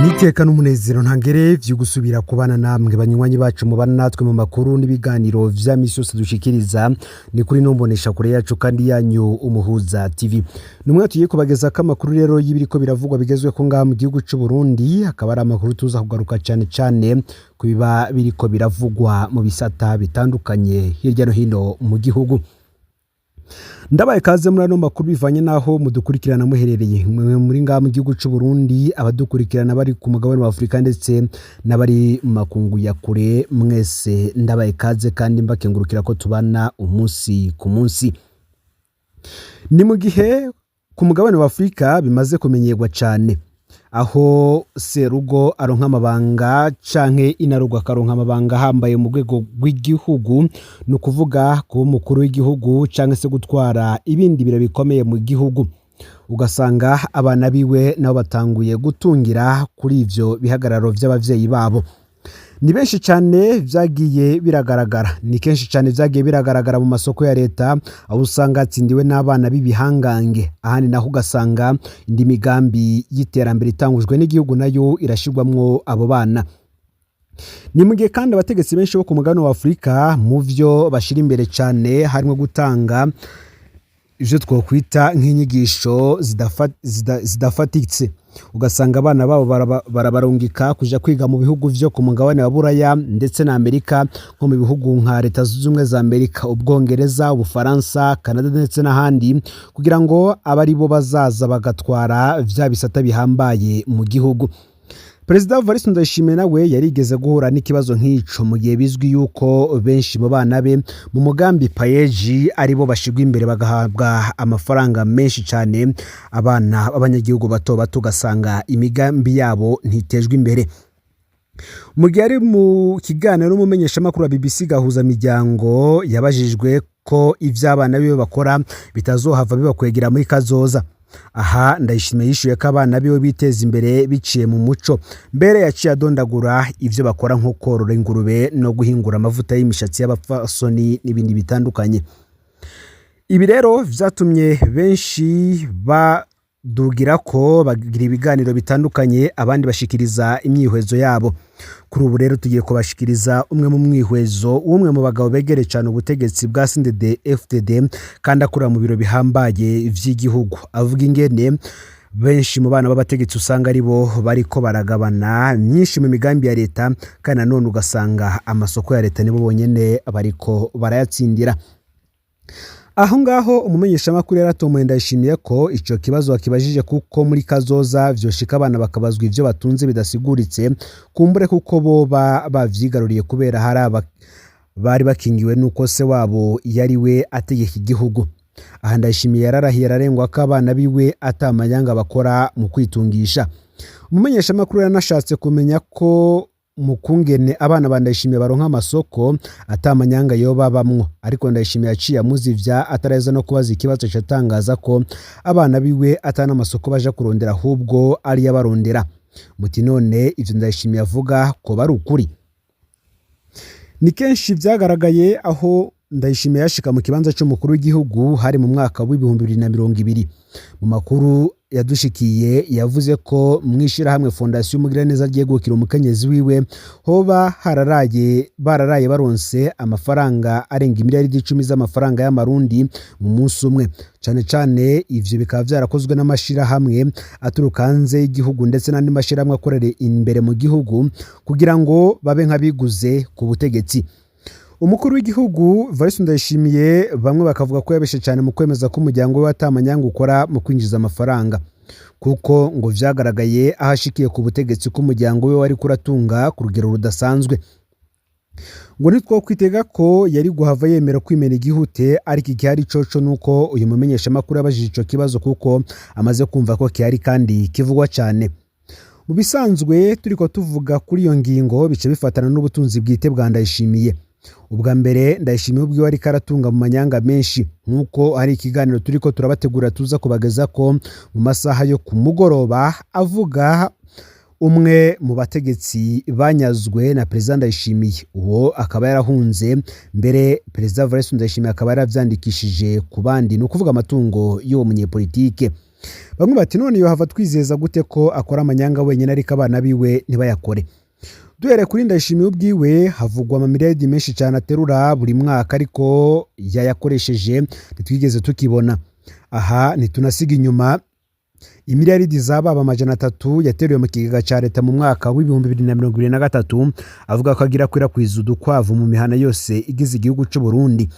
Niteka n'umunezero ntangere vyo gusubira kubana namwe banywanyi bacu mubana natwe mu makuru n'ibiganiro vya misi yose dushikiriza ni kuri nombonesha kure yacu kandi yanyu Umuhuza TV. Numwe tugiye kubageza ko amakuru rero y'ibiriko biravugwa bigezweho ngaha mu gihugu c'u Burundi, akaba ari amakuru tuza kugaruka cane cane ku biba biriko biravugwa mu bisata bitandukanye hirya no hino mu gihugu. Ndabaye kaze muri ano makuru bivanye n'aho mudukurikirana muherereye, mwe muri ngaha mu gihugu c'u Burundi, abadukurikirana bari ku mugabane wa Afurika ndetse n'abari mu makungu ya kure, mwese ndabaye kaze kandi mbakengurukira ko tubana umunsi ku munsi. Ni mu gihe ku mugabane wa Afurika bimaze kumenyerwa cane aho serugo aronka amabanga canke inarugo akaronka amabanga ahambaye mu rwego rw'igihugu, ni ukuvuga kuba umukuru w'igihugu canke se gutwara ibindi biro bikomeye mu gihugu, ugasanga abana biwe nabo batanguye gutungira kuri ivyo bihagararo vy'abavyeyi babo. Ni benshi cyane vyagiye biragaragara, ni kenshi cyane vyagiye biragaragara mu masoko ya leta aho usanga hatsindiwe n'abana b'ibihangange, ahandi naho ugasanga indi migambi y'iterambere itangujwe n'igihugu nayo irashirwamwo abo bana. Ni mu gihe kandi abategetsi benshi bo ku mugabane wa Afurika mu vyo bashira imbere cyane harimo gutanga ivyo twokwita nk'inyigisho zidafatitse, ugasanga abana babo barabarungika kuja kwiga mu bihugu vyo ku mugabane wa Buraya ndetse na Amerika, nko mu bihugu nka Leta Zunze Ubumwe za Amerika, Ubwongereza, Ubufaransa, Canada ndetse n'ahandi, kugira ngo abe ari bo bazaza bagatwara vya bisata bihambaye mu gihugu. Perezida Evariste Ndayishimiye nawe yarigeze guhura n'ikibazo nk'ico, mu gihe bizwi yuko benshi mu bana be mu mugambi PAEEJ aribo bashigwa imbere bagahabwa amafaranga menshi cyane, abana b'abanyagihugu bato bato ugasanga imigambi yabo ntitejwe imbere. Mu gihe ari mu kiganiro n'umumenyeshamakuru wa BBC Gahuza Miryango, yabajijwe ko ivyo abana biwe bakora bitazohava bibakwegera muri kazoza. Aha Ndayishimiye yishuye ko abana biwe biteza imbere biciye mu muco, mbere yaciye adondagura ivyo bakora nko korora ingurube no guhingura amavuta y'imishatsi y'abapfasoni n'ibindi bitandukanye. Ibi rero vyatumye benshi badugira ko bagira ibiganiro bitandukanye, abandi bashikiriza imyihwezo yabo. Kuri ubu rero tugiye kubashikiriza umwe mu mwihwezo w'umwe mu bagabo begereye cyane ubutegetsi bwa CNDD FDD kandi akorera mu biro bihambaye vy'igihugu, avuga ingene benshi mu bana b'abategetsi usanga ari bo bariko baragabana myinshi mu migambi ya leta, kandi nanone ugasanga amasoko ya leta nibo bonyene bariko barayatsindira. Aho ngaho umumenyeshamakuru yaratomoye Ndayishimiye ko ico kibazo wakibajije kuko muri kazoza vyoshika abana bakabazwa ivyo batunze bidasiguritse, kumbure kuko boba bavyigaruriye kubera hari aba bari bakingiwe nuko se wabo yari we ategeka igihugu. Aha Ndayishimiye yararahiye ararengwa ko abana biwe ata manyanga bakora mu kwitungisha. Umumenyeshamakuru yaranashatse kumenya ko mu kungene abana ba Ndayishimiye baronka amasoko ata manyanga yoba bamwo, ariko Ndayishimiye yaciye amuzivya ataraheza no kubaza ikibazo, atangaza ko abana biwe ata n'amasoko baja kurondera ahubwo ariyo abarondera. Muti none ivyo Ndayishimiye avuga ko bari ukuri? Ni kenshi vyagaragaye aho Ndayishimiye yashika mu kibanza c'umukuru w'igihugu, hari mu mwaka w'2020. Mu makuru yadushikiye yavuze ko mw'ishirahamwe Fondation Umugiraneza ryegukira umukenyezi wiwe hoba hararaye bararaye baronse amafaranga arenga imiliyaridi 10 z'amafaranga y'amarundi mu munsi umwe. Cane cane ivyo bikaba vyarakozwe n'amashirahamwe aturuka hanze y'igihugu ndetse n'andi mashirahamwe akorera imbere mu gihugu kugira ngo babe nk'abiguze ku butegetsi. Umukuru w'igihugu Evariste Ndayishimiye bamwe bakavuga ko yabeshe cyane mu kwemeza ko umuryango we ata manyanga ukora mu kwinjiza amafaranga, kuko ngo vyagaragaye aho ashikiye ku butegetsi ko umuryango we wari kuratunga ku rugero rudasanzwe. Ngo ntitwokwitega ko yari guhava yemera kwimena igihute, ariko igihari coco nuko uyu mumenyeshamakuru yabajije ico kibazo kuko amaze kumva ko gihari kandi kivugwa cyane. Mu bisanzwe turiko tuvuga kuri iyo ngingo bice bifatana n'ubutunzi bwite bwa Ndayishimiye. Ubwa mbere Ndayishimiye ubwiwe ariko aratunga mu manyanga menshi, nk'uko hari ikiganiro turiko turabategura tuza kubageza ko mu masaha yo ku mugoroba avuga. Umwe mu bategetsi banyazwe na Perezida Ndayishimiye, uwo akaba yarahunze mbere. Perezida Evariste Ndayishimiye akaba yaravyandikishije ku bandi, ni ukuvuga amatungo y'uwo munyepolitike. Bamwe bati: "None yohava twizeza gute ko akora amanyanga wenyine, ariko abana biwe ntibayakore?" Duhereye kuri Ndayishimiye ubwiwe, havugwa amamiliyaridi menshi cyane aterura buri mwaka, ariko yayakoresheje ntitwigeze tukibona. Aha ntitunasiga inyuma imiliyaridi zababa 300 yateruwe mu kigega cya leta mu mwaka wa 2023, avuga ko agira akwirakwiza udukwavu mu mihana yose igize igihugu cy'u Burundi.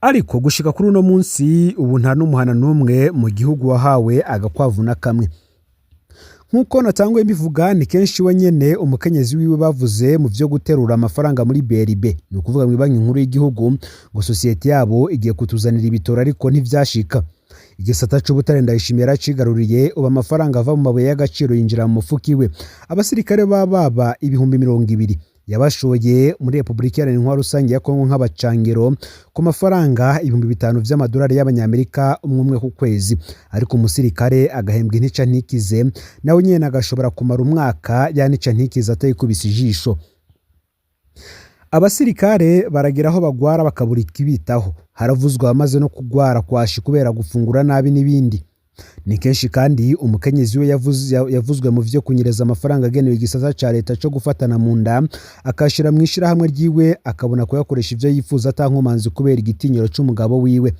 Ariko gushika kuri uno munsi ubu, nta n'umuhana n'umwe mu gihugu wahawe agakwavu na kamwe. Nk'uko natanguye mbivuga, ni kenshi we nyene, umukenyezi wiwe, bavuze mu vyo guterura amafaranga muri BRB, ni ukuvuga mu Banki Nkuru y'Igihugu, ngo sosiyete yabo igiye kutuzanira ibitoro, ariko ntivyashika. Igisata c'ubutare Ndayishimiye yaracigaruriye. Ubu amafaranga ava mu mabuye y'agaciro yinjira mu mufuki we. Abasirikare baba 20,000 yabashoye muri Repubulika Iharanira Intwaro Rusange ya Kongo nk'abacangero ku mafaranga 5000 vy'amadolari y'Abanyamerika umwe umwe ku kwezi, ariko umusirikare agahembwa intica ntikize, nawe nyene agashobora kumara umwaka ya nica ntikize atayikubise ijisho. Abasirikare baragira aho bagwara bakabura ikibitaho. Haravuzwa abamaze no kugwara kwashi kubera gufungura nabi n'ibindi. Ni kenshi kandi umukenyezi we yavuzwe mu vyo kunyereza amafaranga agenewe igisata ca leta co gufatana mu nda, akashira mu ishirahamwe ryiwe, akabona kuyakoresha ivyo yifuza ata nkomanzi kubera igitinyiro c'umugabo wiwe.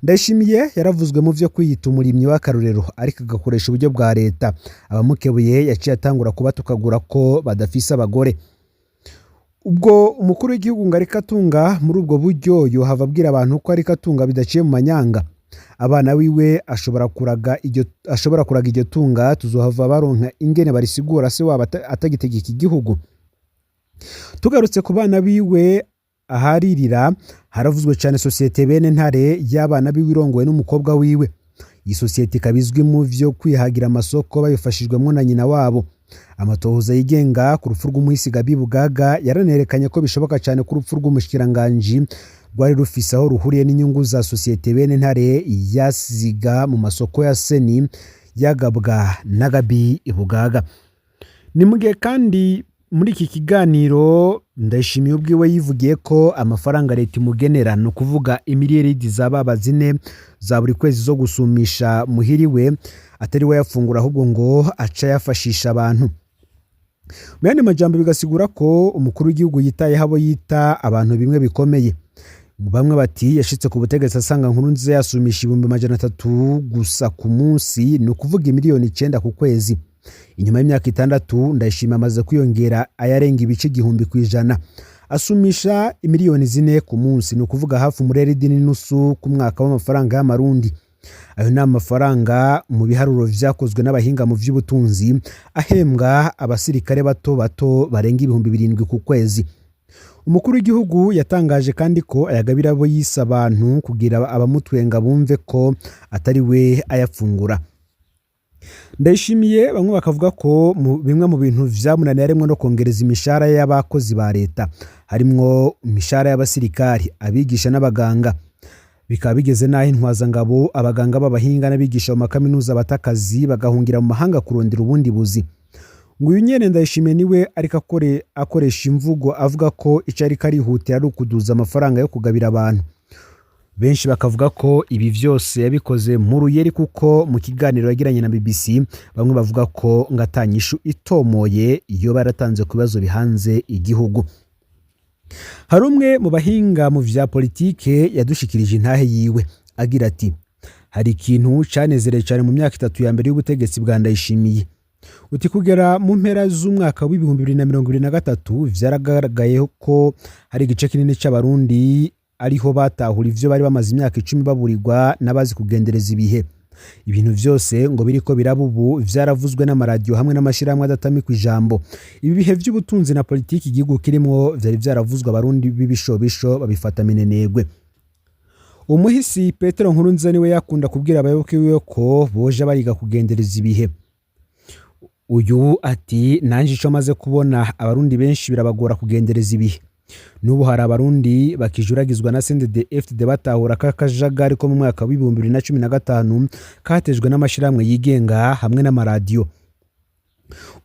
Ndayishimiye yaravuzwe mu vyo kwiyita umurimyi w'akarorero, ariko agakoresha uburyo bwa leta. Abamukebuye yaciye atangura kubatukagura ko badafise abagore. Ubwo umukuru w'igihugu ngo ariko atunga muri ubwo buryo, yohava abwira abantu ko ariko atunga bidaciye mu manyanga? Abana wiwe ashobora kuraga iryo tunga, tuzohava baronka ingene barisigura se wabo atagitegeka igihugu? Tugarutse ku bana biwe, aharirira haravuzwe cyane sosiyete Bene Ntare y'abana biwe irongowe n'umukobwa wiwe. Iyi sosiyete ikaba izwi mu vyo kwihagira amasoko babifashijwemo na nyina wabo. Amatohoza yigenga ku rupfu rw'umuhisi Gabi Bugaga yaranerekanye ko bishoboka cyane ko urupfu rw'umushikiranganji rwari rufise aho ruhuriye n'inyungu za sosiyete Bene Ntare yasiga mu masoko ya Seni yagabwa na Gabi Bugaga. Ni mu gihe kandi muri iki kiganiro Ndayishimiye ubwiwe yivugiye ko amafaranga leta imugenera, ni ukuvuga imiliyaridi zababa 4 za buri kwezi zo gusumisha muhiriwe, atari we yafungura, ahubwo ngo aca yafashisha abantu. Mu yandi majambo, bigasigura ko umukuru w'igihugu yitayeho abo yita abantu bimwe bikomeye. Bamwe bati yashitse ku butegetsi asanga Nkurunziza yasumisha 300,000 gusa ku munsi, ni ukuvuga 9 miliyoni ku kwezi. Inyuma y'imyaka 6, Ndayishimiye amaze kwiyongera ayarenga ibice 1000%, asumisha 4 miliyoni ku munsi, ni ukuvuga hafi umureridi n'inusu ku mwaka w'amafaranga y'Amarundi. Ayo ni amafaranga mu biharuro vyakozwe n'abahinga mu vy'ubutunzi ahembwa abasirikare bato bato barenga 7000 ku kwezi. Umukuru w'igihugu yatangaje kandi ko ayagabira abo yise abantu, kugira abamutwenga bumve ko atari we ayafungura. Ndayishimiye bamwe bakavuga ko bimwe mu bintu vyamunaniye harimwo no kongereza imishahara y'abakozi ba leta, harimwo imishahara y'abasirikari, abigisha n'abaganga. Bikaba bigeze n'aho intwazangabo, abaganga b'abahinga n'abigisha mu makaminuza bata akazi, bagahungira mu mahanga kurondera ubundi buzi. Ngo uyu nyene Ndayishimiye niwe ariko akoresha imvugo avuga ko ico ariko arihutira ari ukuduza amafaranga yo kugabira abantu. Benshi bakavuga ko ibi vyose yabikoze mu ruyeri, kuko mu kiganiro yagiranye na BBC bamwe bavuga ko ngo atanyishu itomoye iyo baratanze ku bibazo bihanze igihugu. Hari umwe mu bahinga mu vya politike yadushikirije intahe yiwe agira ati: "Hari ikintu canezereye cyane mu myaka 3 ya mbere y'ubutegetsi bwa Ndayishimiye." Uti kugera mu mpera z'umwaka wa 2023, vyaragaragaye ko hari igice kinini c'Abarundi ariho batahura ivyo bari bamaze imyaka 10 baburirwa n'abazi kugendereza ibihe. Ibintu vyose ngo biriko biraba ubu vyaravuzwe n'amaradiyo hamwe n'amashirahamwe adatamikwa ijambo. Ibi bihe vy'ubutunzi na politiki igihugu kirimwo vyari vyaravuzwe, Abarundi b'ibishobisho babifata minenegwe. Umuhisi Petero Nkurunziza niwe yakunda kubwira abayoboke biwe ko boja bariga kugendereza ibihe. Uyu ati: "Nanje ico maze kubona, Abarundi benshi birabagora kugendereza ibihe. N'ubu hari Abarundi bakijuragizwa na CNDD FDD, batahura ko akajagari ko mu mwaka wa 2015 katejwe n'amashirahamwe yigenga hamwe n'amaradiyo."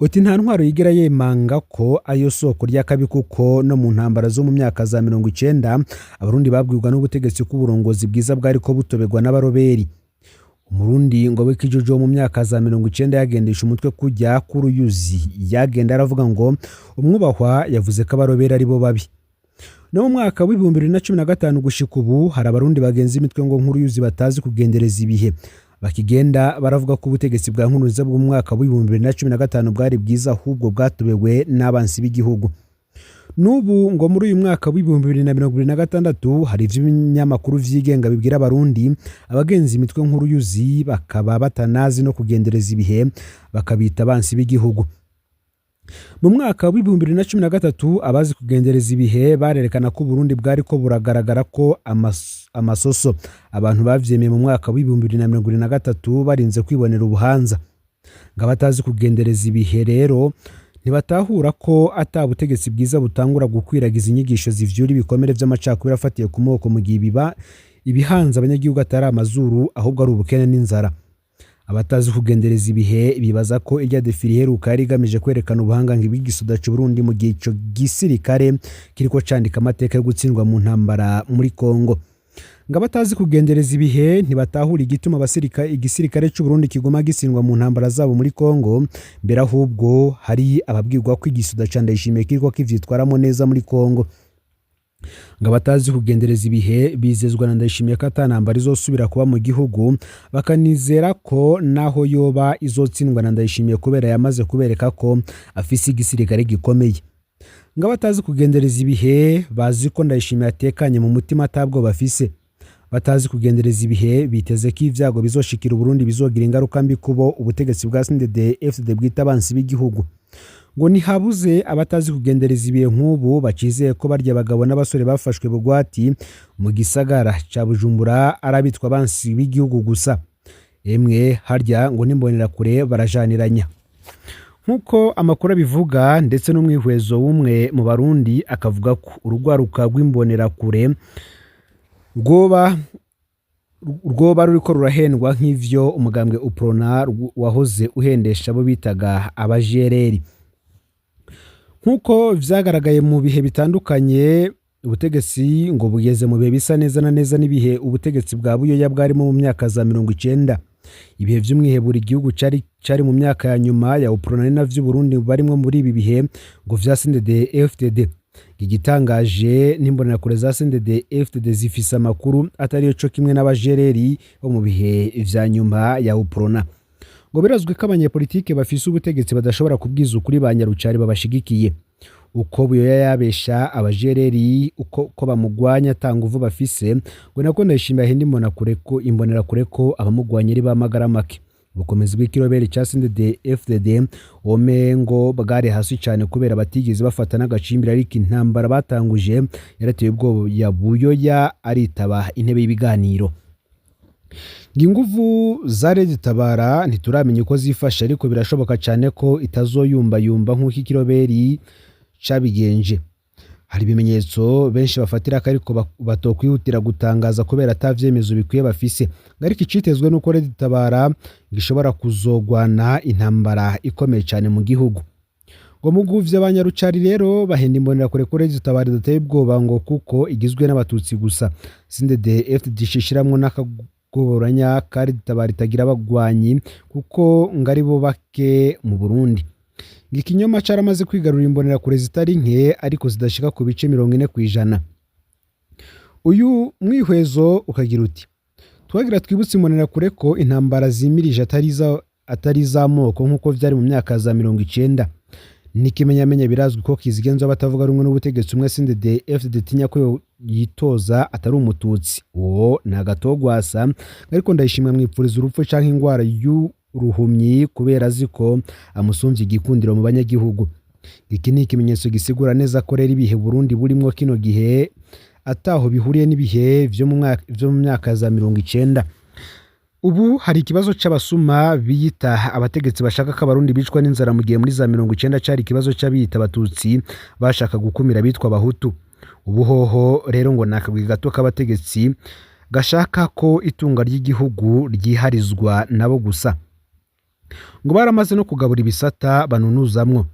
Uti nta ntwaro yigera yemanga ko ariyo soko ry'akabi, kuko no mu ntambara zo mu myaka za 90 Abarundi babwirwa n'ubutegetsi ko uburongozi bwiza bwariko butoberwa n'abaroberi. Umurundi ngo w'ikijojo mu myaka za 90 yagendesha umutwe kujya k'uruyuzi, yagenda aravuga ngo umwubahwa yavuze ko abaroberi ari bo babi. No mu mwaka w'2015 gushika ubu hari Abarundi bagenza imitwe ngo nk'uruyuzi, batazi kugendereza ibihe, bakigenda baravuga ko ubutegetsi bwa Nkurunziza bw'umwaka w'2015 bwari bwiza, ahubwo bwatobewe n'abansi b'igihugu. N'ubu ngo muri uyu mwaka w'2026 hari ivy'ibinyamakuru vyigenga bibwira Abarundi abagenza imitwe nk'uruyuzi, bakaba batanazi no kugendereza ibihe, bakabita abansi b'igihugu. Mu mwaka w'2013 abazi kugendereza ibihe barerekana ko Uburundi bwariko buragaragara ko amasoso. Abantu bavyemeye mu mwaka w'2023 barinze kwibonera ubuhanza. Ngo abatazi kugendereza ibihe rero ntibatahura ko ata butegetsi bwiza butangura gukwiragiza inyigisho zivyura ibikomere vy'amacakubiri afatiye ku moko, mu gihe ibiba ibihanze abanyagihugu atari amazuru, ahubwo ari ubukene n'inzara. Abatazi kugendereza ibihe bibaza ko irya défilé iheruka yari igamije kwerekana ubuhangange bw'igisoda c'Uburundi, mu gihe ico gisirikare kiriko candika amateka yo gutsindwa mu ntambara muri Kongo. Ngo abatazi kugendereza ibihe ntibatahura igituma igisirikare c'Uburundi kiguma gitsindwa mu ntambara zabo muri Kongo, mbere ahubwo hari ababwirwa ko igisoda ca Ndayishimiye kiriko kivyitwaramo neza muri Kongo. Ngo abatazi kugendereza ibihe bizezwa na Ndayishimiye ko ata ntambara izosubira kuba mu gihugu, bakanizera ko naho yoba izotsindwa na Ndayishimiye, kubera yamaze kubereka ko afise igisirikare gikomeye. Ngo abatazi kugendereza ibihe bazi ko Ndayishimiye atekanye mu mutima, atabwo bafise. Batazi kugendereza ibihe biteze ko ivyago bizoshikira Uburundi bizogira ingaruka mbi kubo ubutegetsi bwa CNDD FDD bwita abansi b'igihugu. Ngo ntihabuze abatazi kugendereza ibihe nk'ubu bacizeye ko barya abagabo n'abasore bafashwe bugwati mu gisagara ca Bujumbura ari abitwa abansi b'igihugu gusa. Emwe, harya ngo n'imbonerakure barajaniranya nk'uko amakuru abivuga, ndetse n'umwihwezo w'umwe mu Barundi akavuga ko urugwaruka rw'imbonerakure rwoba ruriko rurahendwa nk'ivyo umugambwe Uprona wahoze uhendesha abo bitaga abajereri. Nk'uko vyagaragaye mu bihe bitandukanye, ubutegetsi ngo bugeze mu bihe bisa neza na neza n'ibihe ubutegetsi bwa Buyoya bwarimo mu myaka za 90, ibihe vy'umwihebura igihugu cari mu myaka ya nyuma ya Uprona, ni navyo Burundi barimwo muri ibi bihe ngo vya CNDD FDD. Igitangaje, n'imbonerakure za CNDD FDD zifise amakuru atariyo co kimwe n'abajereri bo mu bihe vya nyuma ya Uprona. Ngo birazwi ko abanyepolitike bafise ubutegetsi badashobora kubwiza ukuri ba nyarucari babashigikiye. Uko Buyoya yabesha abajereri uko ko bamugwanya ata nguvu bafise, ngo nako Ndayishimiye ahenda imbonerakure ko abamugwanya ari ba magara make. Ubukomezi bw'ikiroberi ca CNDD FDD womengo bwari hasi cane kubera batigeze bafata n'agacimbiri, ariko intambara batanguje yarateye ubwoba ya Buyoya, aritaba intebe y'ibiganiro. Inguvu za Red Tabara ntituramenya uko zifashe, ariko birashoboka cyane ko itazoyumbayumba nk'uko ikiroberi cabigenje. Hari ibimenyetso benshi bafatira ko, ariko batokwihutira gutangaza kubera ata vyemezo bikwiye bafise. Ariko icitezwe nuko Red Tabara gishobora kuzogwana intambara ikomeye cyane mu gihugu. Ngo muguvye abanyarucari rero bahenda imbonerakure ko Red Tabara idateye ubwoba, ngo kuko igizwe n'Abatutsi gusa. CNDD FDD ishiramwo n'akagoboranya ka Red Tabara itagira abagwanyi, kuko ngo ari bo bake mu Burundi. Ngo ikinyoma caramaze kwigarurira imbonerakure zitari nke, ariko zidashika ku bice 40%. Uyu mwihwezo ukagira uti: twagira twibutse imbonerakure ko intambara zimirije atari iz'amoko nk'uko vyari mu myaka za 90. N'ikimenyamenya, birazwi ko kizigenza abatavuga rumwe n'ubutegetsi umwe CNDD FDD tinya ko yitoza atari Umututsi, uwo ni agatogwasa. Ariko Ndayishimwe mwipfuriza urupfu canke ingwara y'uruhumyi, kubera azi ko amusumvye igikundiro mu banyagihugu. Iki ni ikimenyetso gisigura neza ko rero ibihe Burundi burimwo kino gihe ataho bihuriye n'ibihe vyo mu myaka za 90. Ubu hari ikibazo c'abasuma biyita abategetsi bashaka ko Abarundi bicwa n'inzara, mu gihe muri za 90 cari ikibazo c'abiyita Abatutsi bashaka gukumira abitwa Abahutu. Ubu hoho rero ngo ni akagwi gato k'abategetsi gashaka ko itunga ry'igihugu ryiharizwa nabo gusa. Ngo baramaze no kugabura ibisata banunuzamwo,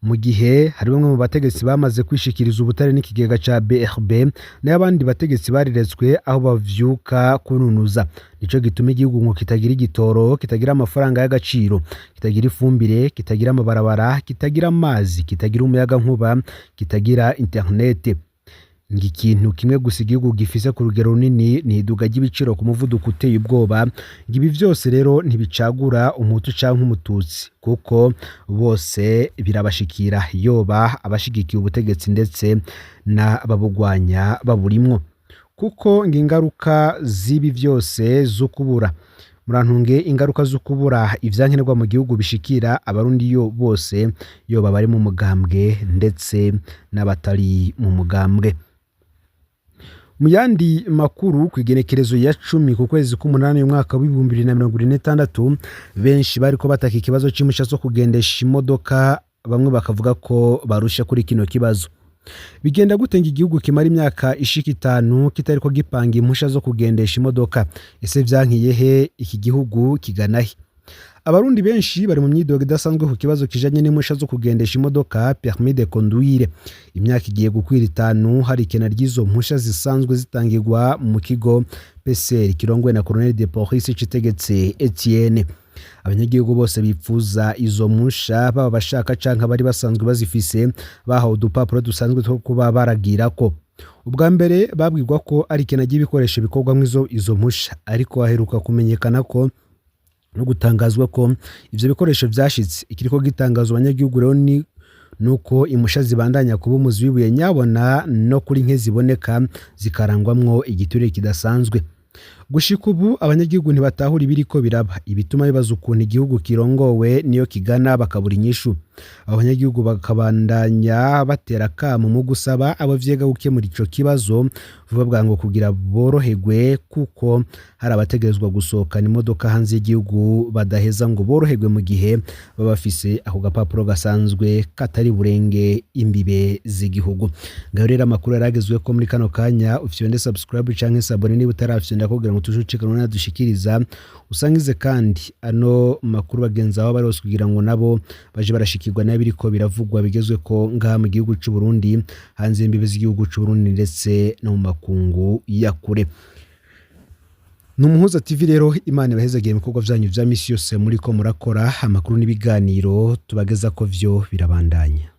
mu gihe hari bamwe mu bategetsi bamaze kwishikiriza ubutare n'ikigega ca BRB, n'abandi bategetsi bariretswe aho bavyuka kununuza. Nico gituma igihugu ngo kitagira igitoro, kitagira amafaranga y'agaciro, kitagira ifumbire, kitagira amabarabara, kitagira amazi, kitagira umuyagankuba, kitagira interinete. Ngo ikintu kimwe gusa igihugu gifise ku rugero runini ni iduga ry'ibiciro ku muvuduko uteye ubwoba. Ngo ibi vyose rero ntibicagura umuhutu canke umututsi, kuko bose birabashikira, yoba abashigikiye ubutegetsi ndetse n'ababugwanya baburimwo, kuko ngo ingaruka z'ibi vyose z'ukubura, murantunge, ingaruka z'ukubura ivyankenerwa mu gihugu bishikira abarundi yo bose, yoba bari mu mugambwe ndetse n'abatari mu mugambwe. Mu yandi makuru, ku igenekerezo ya 10 ku kwezi k'umunani umwaka w'2026, benshi bariko bataka ikibazo c'impushya zo kugendesha imodoka, bamwe bakavuga ko barusha kuri kino kibazo. Bigenda gute ngo igihugu kimara imyaka ishika 5 kitariko gipanga impusha zo kugendesha imodoka? Ese vyankiye he? Iki gihugu kigana he? Abarundi benshi bari mu myidogo idasanzwe ku kibazo kijanye n'impusha zo kugendesha imodoka, permis de conduire. Imyaka igiye gukwira 5 hari ikena ry'izo mpusha zisanzwe zitangirwa mu kigo PCR kirongowe na Colonel de Police Citegetse Etienne. Abanyagihugu bose bipfuza izo mpusha, baba bashaka canke abari basanzwe bazifise, bahawe udupapuro dusanzwe two kuba baragirako. Ubwa mbere babwirwa ko ari ikena ry'ibikoresho bikorwamwo izo mpusha, ariko haheruka kumenyekana ko no gutangazwa ko ivyo bikoresho vyashitse. Ikiriko gitangazwa abanyagihugu rero ni nuko impusha zibandanya kuba umuzi w'ibuye nyabona, no kuri nke ziboneka zikarangwamwo igiturire kidasanzwe. Gushika ubu abanyagihugu ntibatahura ibiriko biraba, ibituma bibaza ukuntu igihugu kirongowe niyo kigana, bakabura inyishu. Abo banyagihugu bakabandanya batera akamo mu gusaba abo vyega gukemura ico kibazo vuba bwango kugira boroherwe, kuko hari abategerezwa gusohokana imodoka hanze y'igihugu badaheza ngo boroherwe mu gihe baba bafise ako gapapuro gasanzwe katari burenge imbibe z'igihugu. Ngaho rero amakuru yaragezweko muri kano kanya. Ufyonde subscribe canke s'abonner niba utarafyonda kugira ngo tuje ucikanwa nadushikiriza. Usangize kandi ano makuru bagenzi aho bari hose kugira ngo nabo baje barashikirwa n'abiriko biravugwa bigezweko ngaha mu gihugu c'u Burundi, hanze y'imbibe z'igihugu c'u Burundi ndetse no mu makungu ya kure. Ni Umuhuza TV rero. Imana ibahezagiye ibikorwa vyanyu vya misi yose muriko murakora. Amakuru n'ibiganiro tubageza ko vyo birabandanya.